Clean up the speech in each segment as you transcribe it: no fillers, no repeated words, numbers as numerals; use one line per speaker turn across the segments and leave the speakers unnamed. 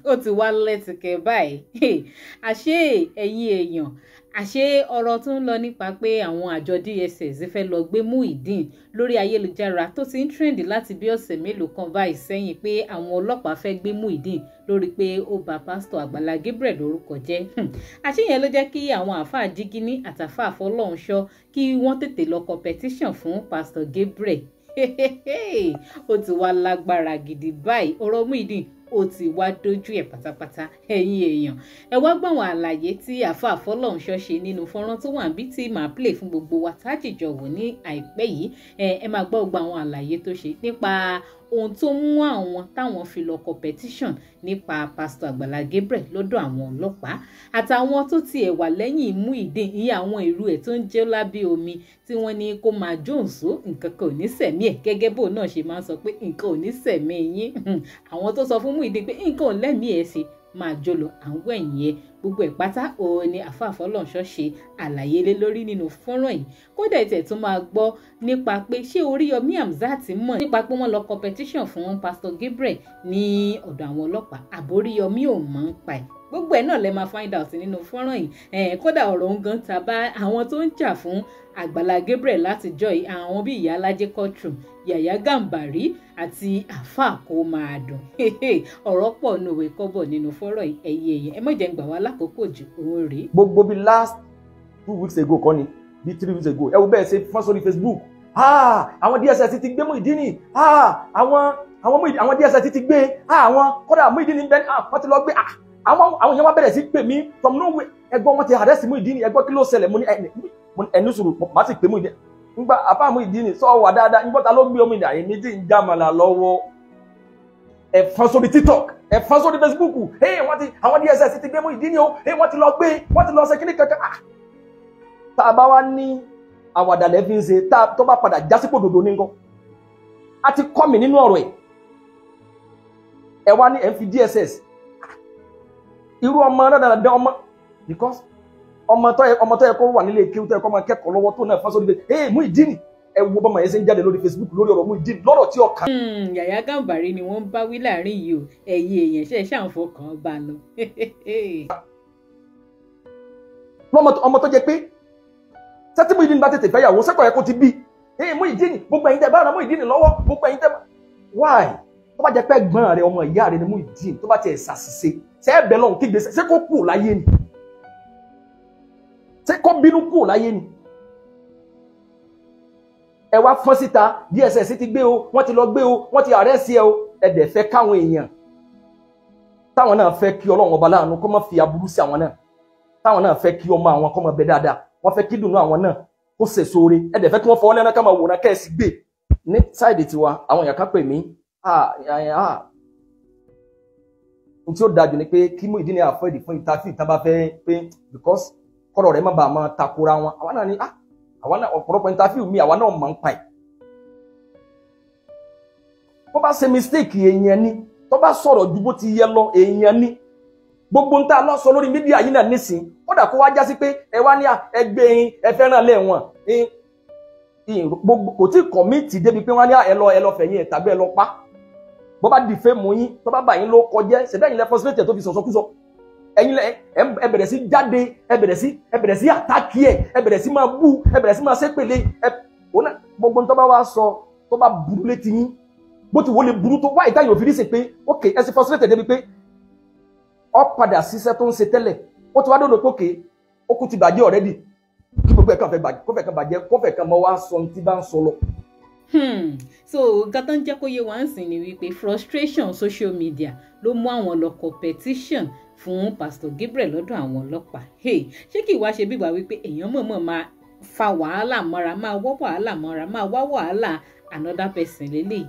Ó ti wá lẹ́tìkẹ́ báyìí. Àṣé ẹ̀yin èèyàn, àṣé ọ̀rọ̀ tó ń lọ nípa pé àwọn àjọ DSS fẹ́ lọ gbé Muyideen lórí ayélujára tó ti ń trend láti bí ọ̀sẹ̀ mélòó kan báyìí sẹ́yìn, pé àwọn ọlọ́pàá fẹ́ gbé Muyideen lórí pé ó bà pásítọ̀ Àgbàlá Gabriel lórúkọ jẹ́. Àṣé yẹn ló jẹ́ kí àwọn àáfàá Jígínní àtàfáà Fọlọ́runṣọ́ kí wọ́n tètè lọ kọ petition fún pásítọ̀ Gabriel. Ó ti wá lágbára gidi báyìí, ọ̀rọ̀ Muyideen ó ti wá dójú ẹ̀ pátápátá. Ẹ̀yin èèyàn, ẹ wá gbọ́ àwọn àlàyé tí àáfàá Fọlọ́runṣọ́ ṣe nínú fọ́nrán tó wà níbí tí màá play fún gbogbo wa tájìjọ wò ní àìpẹ́ yìí. Ẹ máa gbọ́ gbogbo àwọn àlàyé tó ṣe nípa ohun tó mú àwọn táwọn fi lọ kọ petition nípa pásítọ̀ Àgbàlá Gabriel lọ́dọ̀ àwọn ọlọ́pàá, àtàwọn tó tiẹ̀ wà lẹ́yìn Muyideen, ìyẹn àwọn ìlú ẹ̀ tó ń jẹ́ lábẹ́ omi tí wọ́n ní kó máa jóǹsó, nǹkan kan ò ní sẹ̀mí ẹ̀, gẹ́gẹ́ bó náà ṣe máa ń sọ pé nǹkan ò ní sẹ̀mí yín. Àwọn tó sọ fún Muyideen pé nǹkan ò lẹ́mìí ẹ̀ ṣe máa jó lọ, àwọn ẹ̀yìn ẹ̀ gbogbo ẹ̀ pátá òun ni àáfàá Fọlọ́runṣọ́ ṣe àlàyé lé lórí nínú fọ́nrán yìí. Kódà tẹ̀ tún máa gbọ́ nípa pé ṣé Oríyọmí Hamzat mọ̀ nípa pé wọ́n lọ competition fún pásítọ̀ Gabriel ní ọ̀dọ̀ àwọn ọlọ́pàá, àbóríyọmí ò mọ̀ ń pa ẹ̀. Gbogbo ẹ̀ náà lẹ máa find out nínú fọ́nrán yìí. Kódà ọ̀rọ̀ ń gan tàbá àwọn tó ń jà fún Àgbàlá Gabriel látijọ́ yìí, àwọn bíi Ìyá Alájẹ courtroom, Yàyà Gàmbàrí àti àáfàá kó máa dùn. Ọ̀rọ̀ pọ̀ nùwé kọ́bọ̀ nínú fọ́nrán yìí. Ẹ̀yin èèyàn, ẹ má jẹ́ ń gbà wá lákòókò jù, òun rèé.
Gbogbo bíi last 2 weeks ago kọ́ ni, bíi 3 weeks ago, ẹ wo bẹ́ẹ̀ ṣe fọ́n sórí Facebook, àwọn DSS ti gbé Muyideen, àwọn DSS ti gbé àwọn, kódà Muyideen bẹ́ẹ̀ wọ́n ti lọ gbé. Àwọn yẹn wá bẹ̀rẹ̀ sí pè mí from nowhere: "Ẹgbọ́n, wọn ti arrest Muyideen, ẹgbọ́n, kí ló ṣẹlẹ̀?" Mo ní ẹnu sùúrù, má sì pé Muyideen ngbà àfa Muyideen sọ wà dáadáa. Ngbọ́n, ta ló gbé omi ìdá èmi tí ń jàmàlà lọ́wọ́? Ẹ fọ́n sórí TikTok, ẹ fọ́n sórí Facebook, hey, wọ́n ti àwọn DSS ti gbé Muyideen o, hey, wọ́n ti lọ gbé, wọ́n ti lọ ṣe kíní kankan. Ah, tá a bá wá ní àwàdà lẹ́ fi ń ṣe, tá tó bá padà jásípò dòdò ní nǹkan a ti kọ́ mi nínú ọ̀rọ̀ ẹ̀. Ẹ wá ní ẹ̀ ń fi DSS irú ọmọ dáadáa ọmọ, because ọmọ tó yẹ kó wà nílé kéwú, tó yẹ kó máa kẹ́kọ̀ọ́ lọ́wọ́, tó náà fásitì bẹ́ẹ̀, ee, Muyideen, ẹ wo bọ́mọ yẹn ṣe ń jáde lórí Facebook lórí ọ̀rọ̀ Muyideen lọ́rọ̀ tí ọkàn.
Yàyà Gàmbàrí ni wọ́n ń bá wí láàrin yìí o. Ẹ̀yin èèyàn, ṣe ṣàǹfọkàn bá lọ.
Lọ́mọ ọmọ tó jẹ pé sẹ́tí Muyideen bá tètè fẹ́yàwó sẹ́kọ̀ọ́ yẹ kó ti bí ee Muyideen. Gbogbo ẹ̀yin tẹ́ bá ràn Muyideen lọ́wọ́, gbogbo ẹ̀yin tẹ́ bá, why? Tó bá jẹ́ pé ẹ̀gbọ́n rẹ, ọmọ ìyá rẹ ni Muyideen, tó bá tiẹ̀ ṣàṣìṣe, ṣé ẹ bẹ̀ lọ́hùn kígbe ṣé kó kù láyé ni? Ṣé kó bínú kù láyé ni? Ẹ wá fọ́n síta, DSS ti gbé o, wọ́n ti lọ gbé o, wọ́n ti arrest ẹ o. Ẹ dẹ̀ fẹ́ káwọn èèyàn táwọn náà fẹ́ kí Ọlọ́run ọba láàánú kó má fi aburú sí àwọn náà, táwọn náà fẹ́ kí ọmọ àwọn kó má bẹ dáadáa, wọ́n fẹ́ kí dùnú àwọn náà kó sèso re, ẹ dẹ̀ fẹ́ kí wọ́n fọwọ́ lẹ́nu ká máa wòran kẹ́ẹ̀sì gbé. Ní side tiwa, àwọn èèyàn kan pè mí, ah ah, n tí ó dájú ni pé kí Muyideen avoid fún interview tá a bá fẹ́ pé, because kọ́rọ̀ rẹ̀ má bàa máa takora wọn. Àwa náà ni, ah, àwa náà ọ̀pọ̀lọpọ̀ interview mi, àwa náà máa ń pa ẹ̀. Bó bá ṣe mistake, èèyàn ni. Tó bá sọ̀rọ̀ ju bó ti yẹ lọ, èèyàn ni. Gbogbo ń tá a lọ sọ lórí media yìí náà nísìn, kódà kó wá jásí pé ẹ wá ní ẹgbẹ́ yín, ẹ fẹ́ràn lẹ́wọ̀n, gbogbo kò tí commit débi pé wọ́n ní ẹ lọ fẹ̀yìn ẹ̀ tàbí ẹ lọ pa. Bó bá dìfẹ́ mú yín, tó bá bà yín ló kọjẹ́ ṣẹ̀bẹ́ yín lẹ frustrate tó fi sọ̀sọ́kúsọ. Ẹ̀yin lẹ ẹ bẹ̀rẹ̀ sí jáde, ẹ bẹ̀rẹ̀ sí attack ẹ, ẹ bẹ̀rẹ̀ sí máa bú, ẹ bẹ̀rẹ̀ sí máa ṣépèlé ẹ. Òun náà, gbogbo tó bá wá sọ, tó bá burú létí yín, bó ti wọlé burú tó wáyé táyà òfin ṣe pé ok, ẹ sì frustrate débi pé ọ padà ṣiṣẹ́ tó ń ṣe tẹ́lẹ̀, ó ti wá dòdò pé ok, ó kú ti bàjẹ́ already, kí gbogbo ẹ̀ kàn fẹ́ bàjẹ́, kó fẹ́ kàn bàjẹ́, kó fẹ́ kàn mọ́ wá sọ ní tí bá ń sọ lọ.
So nǹkan tó ń jẹ́ kó yé wa ń sìn ni wípé frustration social media ló mú àwọn lọ petition fún Pastor Gabriel lọ́dọ̀ àwọn ọlọ́pàá. Hey, ṣé kì í wá ṣe bígbà wípé èèyàn mọ̀ọ́mọ̀ máa fa wàhálà mọ́ra, máa wọ́ wàhálà mọ́ra, máa wá wàhálà another person lélẹ̀?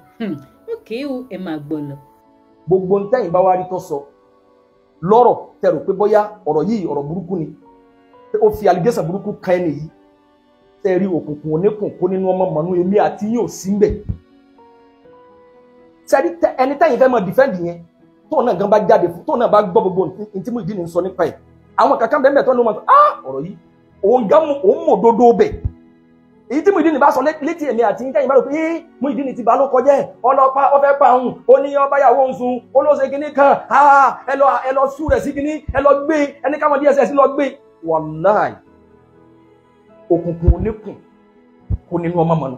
Ok o, ẹ máa gbọ́ lọ.
Gbogbo ntẹ́yìn bá wá rí tó sọ lọ́rọ̀ tẹ̀rù pé bóyá ọ̀rọ̀ yìí ọ̀rọ̀ burúkú ni, pé ó fi allegation burúkú kan ẹni yìí, tẹ́ rí òkùnkùn oníkùn kó nínú ọmọ mọ̀nú, èmi àti yín ò sí mbẹ̀. Sẹ́rí ẹni tẹ́yìn fẹ́ mọ̀ defend yẹn, tóun náà gan bá jáde fún, tóun náà bá gbọ́ gbogbo ntí Muyideen ń sọ nípa ẹ̀, àwọn kankan bẹ́ẹ̀ bẹ́ẹ̀ tó ní wọn, ah, ọ̀rọ̀ yìí òun gan òun mọ̀ dodo bẹ̀. Èyí tí Muyideen bá sọ létí èmi àti yín tẹ́yìn bá rò pé Muyideen ti bá ló kọjá ẹ̀, ọlọ́pàá ọfẹ́ pa òun, ó ní ọbáyàwó ń sun, ó ló ṣe kinní kan, ẹ lọ sú rẹ̀ sí kinní, ẹ lọ gbé, ẹni káwọn DSS lọ gbé. Wàláì, òkùnkùn oníkùn kò nínú ọmọ mọ̀nà.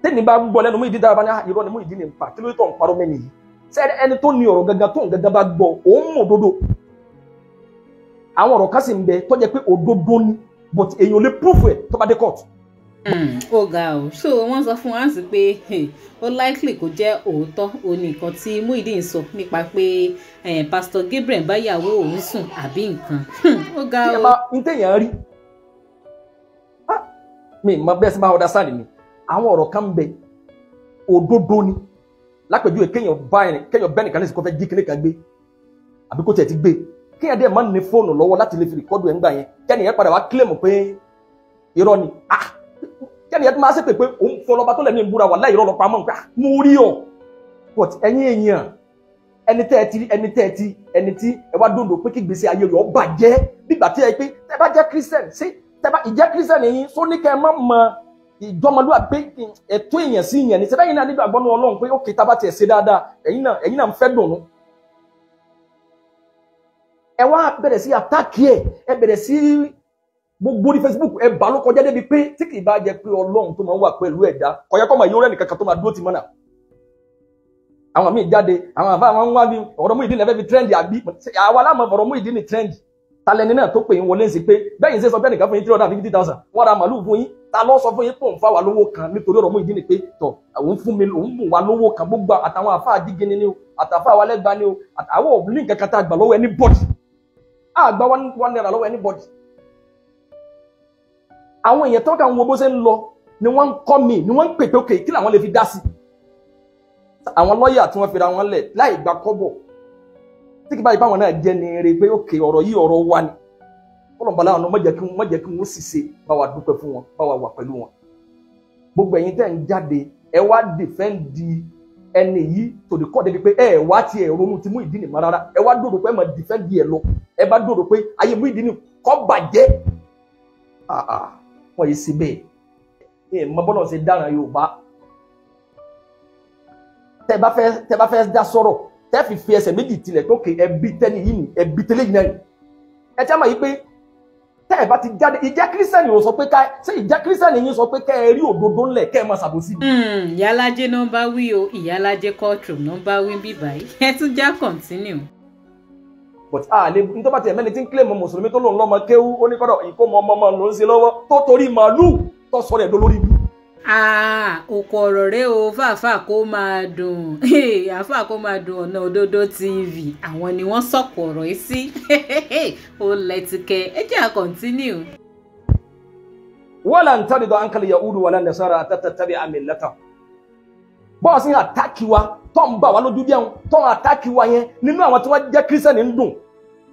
Tẹ́ni bá gbọ́ lẹ́nu Muyideen dára bá ní irọ́ ni Muyideen ń pa, kí ló tó ń parọ́ mẹ́ni yìí? Ṣé ẹni tó ní ọ̀rọ̀ gangan tó ń gangan bá gbọ́, òun mọ̀ òdodo. Àwọn ọ̀rọ̀ kan sì ń bẹ tó jẹ́ pé òdodo ni, but èèyàn ò lè proof ẹ̀ tó bá dé court.
Ó ga ò. So wọ́n sọ fún wa sí pé ó likely kó jẹ́ òótọ́ òun nìkan tí Muyideen sọ nípa pé Pastor Gabriel báyàwó òun sùn àbí nǹkan. Ó ga
ò. Tí n téèyàn rí, mi mọ bẹ́ẹ̀ sí máa understand mi, àwọn ọ̀rọ̀ kan ń bẹ òdodo ni. Lápèjúwe kéèyàn bá ẹni, kéèyàn bẹ́ẹ̀ nìkan ní ìsìnkú fẹ́ jí kíní kan gbé àbí kó tiẹ̀ ti gbé, kéèyàn dẹ̀ máa ní fóònù lọ́wọ́ láti lè fi rìkọ́dù ẹ̀ ń gbà yẹn, kẹ́nìyẹn padà wá kílèmù pé irọ́ ni. Kẹ́nìyẹn tó máa ṣèpè pé òun fọlọ́ba tó lẹ́nu ìbúra wà láì irọ́ lọ pamọ́ nǹkan mo rí ọ. But ẹ̀yin èèyàn, ẹni tẹ́ ẹ ti ẹni tẹ́ ẹ ti ẹni tí ẹ wá dòdò pé kí gbèsè ayé rẹ̀ ó bàjẹ́ nígbà tí ẹ pé tẹ́ bá jẹ́ Christian, ṣé tẹ́ bá ìjẹ́ Christian yín só ní kẹ́ ẹ má mọ ìjọmọlúwà pé ẹ̀tọ́ èèyàn sí èèyàn ní sẹ́fẹ́ yìí náà nígbà gbọ́nú Ọlọ́run pé ó kì í tábà tiẹ̀ ṣe dáadáa, ẹ̀yin náà ń fẹ́ dùnú. Ẹ wá bẹ̀rẹ̀ sí àtàkì ẹ̀, ẹ bẹ̀rẹ̀ sí gbogbo ní Facebook, ẹ bá ló kọjá débi pé tí kì í bá jẹ pé Ọlọ́run tó máa ń wà pẹ̀lú ẹ̀dá kọjá kọ́ máa yóò rẹ́ nìkan kan tó máa dúró ti mọ́nà. Àwọn míì jáde, àwọn àbá àwọn ń wá bí ọ̀rọ̀ Muyideen lẹ́fẹ̀ẹ́ fi trend àbí àwa láàmú ọ̀rọ̀ Muyideen ní trend. Talẹ́ni náà tó pè ń wọlé sí pé bẹ́yìn ṣe sọ bẹ́ẹ̀ nìkan fún yín 350,000 wọ́n ra màlúù fún yín, ta ló sọ fún yín pò ń fa wà lówó kan nítorí ọ̀rọ̀ Muyideen pé tọ̀ àwọn fún mi òun bùn wá lówó kan, gbogbo àtàwọn àfa àdígini ni o, àtàfà wa lẹ́gba ni o, àtàwọn ò ní nǹkan kan tá a gbà lọ́wọ́ anybody, a gba ₦1 lọ́wọ́ anybody. Àwọn èèyàn tó kàn ń wo bó ṣe ń lọ ni wọ́n ń kọ́ mi, ni wọ́n ń pè pé òkè kí làwọn lè fi dá sí. Àwọn lọ́ọ̀yà tí wọ́n fi ra wọn lẹ̀ láì gba kọ́bọ̀, tí kì bá yìí báwọn náà jẹ́ ni eré pé òkè ọ̀rọ̀ yìí ọ̀rọ̀ wa ni. Ọlọ́mọba láwọn má jẹ́ kí wọ́n sì ṣe, bá wa dúpẹ́ fún wọn, bá wa wà pẹ̀lú wọn. Gbogbo ẹ̀yin tẹ́ ń jáde, ẹ wá dìfẹ́ǹdì ẹni yìí tòdì kọ́ débi pé ẹ wá tiẹ̀ ronú ti Muyideen mọ́ rárá, ẹ wá dòdò pé ẹ máa dìfẹ́ǹdì ẹ lọ, ẹ bá dòdò pé ayé Muyideen kó bàjẹ́. Wọ́n yìí sí bẹ́ẹ̀, ẹ mọ bọ́lá ṣe dáràn Yorùbá. Tẹ́ bá fẹ́ dá sọ̀rọ̀, tẹ́ fi ẹsẹ̀ méjì tilẹ̀ tó ké ẹbí tẹ́ni yìí ni ẹbí tẹ́lẹ̀ yìí náà ni. Ẹ ti á mọ̀ yìí pé tẹ́ ẹ bá ti jáde, ìjẹ́ kírísítẹ́nì ò sọ pé ká ṣé ìjẹ́ kírísítẹ́nì yín sọ pé kẹ́ ẹ rí òdodo ńlẹ̀ kẹ́ ẹ máa ṣàbòsí.
Ìyálájé ló ń bá wí o, Ìyálájé courtroom ló ń bá wí bí báyìí, ẹ tún já continue.
But a lè ní tó bá tiẹ̀ mẹ́ni tí ń kílèmù mùsùlùmí tó lòun lọ́mọ kéwú, ó ní kọ́dọ̀ ìkómọ ọmọ ọmọ ló ń ṣe lọ́wọ́ tó torí màálù tó sọ rẹ̀ dolórí ibú.
Òkò ọ̀rọ̀ rẹ o, fàáfàá kó máa dùn, àáfàá kó máa dùn. Ọ̀nà Òdodo TV àwọn ni wọ́n sọ̀kò ọ̀rọ̀ yìí sí. Ó lẹ́tìkẹ́, ẹ jẹ́ à continue.
Walan tarida anka al-yahudu wala nasara hatta tattabi'a millatahum. Bọ́ọ̀sì àtàkì wa tó ń bà wá lójú jẹun, tó ń àtàkì wa yẹn nínú àwọn tí wọ́n jẹ́ kírísítẹ́nì ń dùn,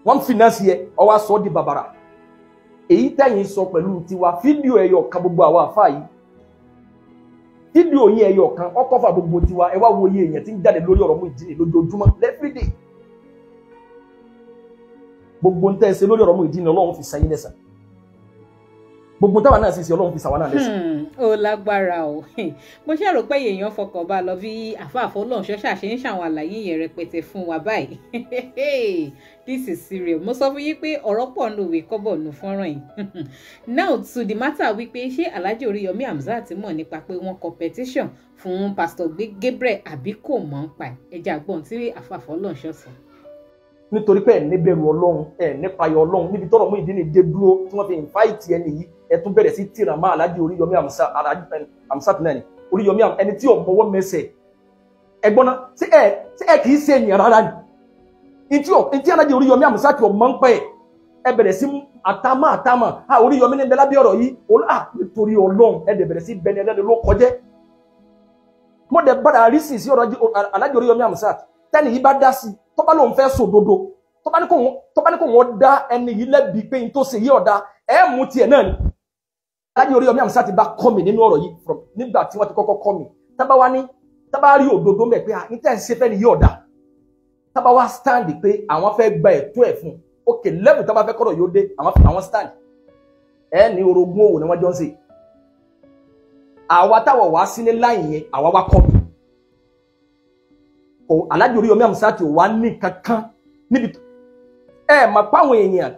wọ́n ń fìnánsì yẹ, ọwọ́ aṣọ di bàbàrà. Èyí tẹ̀yìn sọ pẹ̀lú tiwa, fídíò ẹ̀yọ̀ kan gbogbo àwọn àfáà yìí, fídíò yín ẹyọ kan ọkọ fà gbogbo tiwa. Ẹ wá wo iye èèyàn tí ń jáde lórí ọ̀rọ̀ Muyideen lójoojúmọ́ everyday. Gbogbo ń tẹ́ ẹ ṣe lórí ọ̀rọ̀ Muyideen Ọlọ́run fi san yín lẹ́san, gbogbo táwa náà sì ṣe Ọlọ́run fi sàwọn náà lẹ́san.
Ó lágbára o, mo ṣe rò pé èèyàn fọkàn bá lọ bí àfáàfọ́ Ọlọ́runṣọ́ ṣàṣe ń ṣàwọn àlàyé yẹn rẹpẹtẹ fún wa báyìí. This is serious. Mo sọ fún yín pé ọ̀rọ̀ pọ̀ nù òwe kọ́bọ̀ nù fọ́nrán yìí. Now to the matter wípé ṣé Alhaji Oríyọmí Hamzat mọ̀ nípa pé wọ́n kọ petition fún Pastor Gabriel àbí kò mọ̀ ń pa ẹ̀? Ẹ jẹ́ àgbọ̀n tí àfáàfọ́ Ọlọ́runṣọ́ sọ.
Nítorí pé ẹ níbẹ̀rù Ọlọ́run, ẹ nípayọ Ọlọ́run, níbi tọ́rọ̀ Muyideen dé dúró tí wọ́n fi invite ẹni yìí, ẹ tún bẹ̀rẹ̀ sí tìràn mọ́ Alhaji Oríyọmí Hamzat náà ni Oríyọmí ẹni tí ò mọwọ́ mẹsẹ̀. Ẹ̀gbọ́n náà ṣé ẹ kì í ṣe ènìyàn rárá ni? Ntí Alhaji Oríyọmí Hamzat ò mọ̀ ń pẹ́, ẹ bẹ̀rẹ̀ sí àtàmà àtàmà Oríyọmí ní bẹ lábẹ́ ọ̀rọ̀ yìí, nítorí Ọlọ́run ẹ dẹ̀ bẹ̀rẹ̀ sí bẹni ẹlẹ́ni ló kọjẹ́. Mo dẹ̀ bára rí sí ọ̀rọ̀ Alhaji Oríyọmí Hamzat tẹ́ni yìí bá dá sí, tó bá lóun fẹ́ sòdodo, tó bá ní kó wọ́n dá ẹni yìí lẹ́bi pé n tó ṣe yí ọ̀dà, ẹ mú tiẹ̀ náà ni. Alhaji Oríyọmí Hamzat bá kọ́ mi nínú ọ̀rọ̀ yìí nígbà tí wọ́n ti kọ́kọ́ kọ́ mi, tábà wá ní tábà rí òdodo mẹ́ pé ní tẹ́ ń ṣe fẹ́ ni yí ọ̀dà, tábà wá stand pé àwọn fẹ́ gba ẹ̀tọ́ ẹ̀ fún, ok level tábà fẹ́ kọ́rọ̀ yóò dé, àwọn stand ẹ ní orogún òwò ni wọ́n jọ ń ṣe. Àwa táwọ̀ wá sí ní láì yẹn, àwa wá kọ́ mi. Kò Alhaji Oríyọmí Hamzat wà ní kankan níbi ẹ mà páwọn èèyàn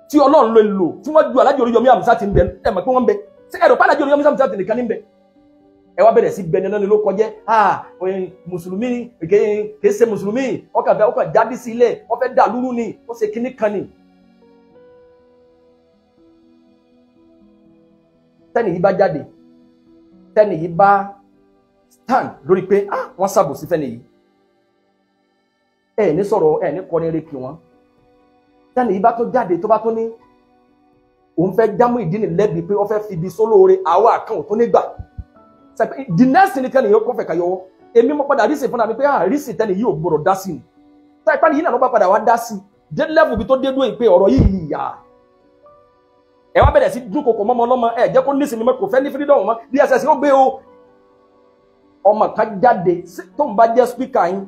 tí Ọlọ́run lè lò tí wọ́n ju Alhaji Oríyọmí Hamzat ń bẹ, ẹ mà pé wọ́n ń bẹ. Ṣé ẹ̀rọ pa Alhaji Oríyọmí Hamzat nìkan ní ń bẹ? Ẹ wá bẹ̀rẹ̀ sí bẹni lọ́ni ló kọjẹ́. Mùsùlùmí kìí ṣe mùsùlùmí, ọkàn fẹ́ ọkàn jáde sí ilẹ̀, wọ́n fẹ́ dà lúrú ni, ó ṣe kíní kan ni. Tẹ́nì yìí bá jáde, tẹ́nì yìí bá stand lórí pé wọ́n ṣàbòsí fẹ́ni yìí, ẹ ní sọ̀rọ̀, ẹ ní kọrin eré kí wọ́n. Tẹ́nì yìí bá tó jáde tó bá tó ní òun fẹ́ dá Muyideen lẹ́bi pé wọ́n fẹ́ fi ibi sólóore, àwa kan ò tó ní gbà. The next thing tẹ́nì yìí kọ́ fẹ́ ka yọwọ́, èmi mo padà rísì fúnra mi pé rísì tẹ́nì yìí ò gbọdọ̀ dá sí ni. Tá ipá nìyí náà ló bá padà wá dá sí dé level bí tó dé dúró pé ọ̀rọ̀ yìí yà. Ẹ wá bẹ̀rẹ̀ sí dúnkokò mọ́mọ́ lọ́mọ, ẹ jẹ́ kó nísìnyí mọ́, kò fẹ́ ní freedom mọ́, DSS ó gbé o. Ọmọ kan jáde tó ń bá jẹ́ speaker yín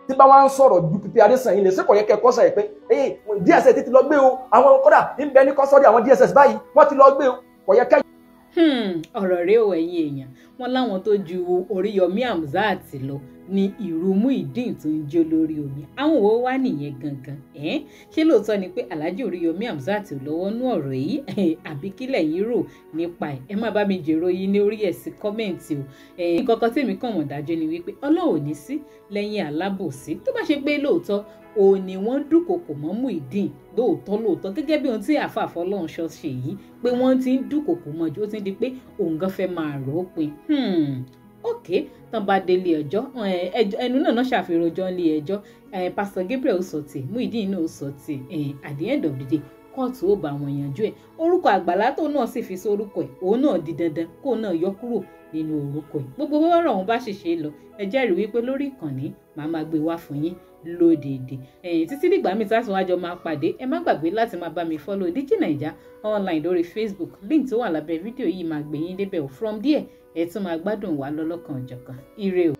tí bá wá ń sọ̀rọ̀ ju Pípé Adésàn yín lè ṣe kò yẹ kẹ́ kọ́sà yìí pé DSS ti lọ gbé o, àwọn kọ́dà ń bẹ ní kọ́sọ́dì àwọn DSS báyìí wọ́n ti lọ gbé o, kò yẹ kẹ́.
Ọ̀rọ̀ rèé o ẹ̀yin èèyàn, wọ́n láwọn tó ju Oríyọmí Hamzat lọ ní ìrù Muyideen tó ń jó lórí omi. Àwọn wo wá nìyẹn gangan? Ṣé lóòótọ́ ni pé Alhaji Oríyọmí Hamzat lọ́wọ́ nú ọ̀rọ̀ yìí àbí kílẹ̀ yín rò nípa ẹ̀? Ẹ má bá mi jèrò yín ní orí ẹ̀ sí kọ́mẹ̀ǹtì o. Nǹkan kan tèmi kàn mọ̀ dájú ni wípé Ọlọ́run ò ní sí lẹ́yìn alábòsí. Tó bá ṣe pé lóòótọ́ òun ni wọ́n dúnkokò mọ́ Muyideen lóòótọ́ lóòótọ́, gẹ́gẹ́ bí ohun tí àáfàá Fọlọ́runṣọ́ ṣe yìí pé wọ́n ti ń dúnkokò mọ́ ju, ó ti ń di pé òun gan fẹ́ máa rò ó pin. Ok, tán bá délé ẹjọ́, ẹnu náà ṣàfihàn ọjọ́ nílé ẹjọ́. Pastor Gabriel sọ tí Muyideen náà sọ tí at the end of the day kóòtù ó bá wọn yanjú ẹ̀. Orúkọ àgbàlá tó náà sì fi sórúkọ ẹ̀, òun náà di dandan kó náà yọ kúrò nínú orúkọ ẹ̀. Gbogbo bọ́rọ̀ òun bá ṣèṣe lọ, ẹ jẹ́rìí wípé lórí ìkànnì màá máa gbé wá fún yín lódìdí. Títí dìgbà míì táwọn àjọ máa pàdé, ẹ má gbàgbé láti máa bá mi follow Digi Naija online lórí Facebook. Link tó wà lábẹ́ fídíò yìí máa gbé yín débẹ̀. From there ẹ tún máa gbádùn wa lọ́lọ́kan òjọ̀kan. Ire o.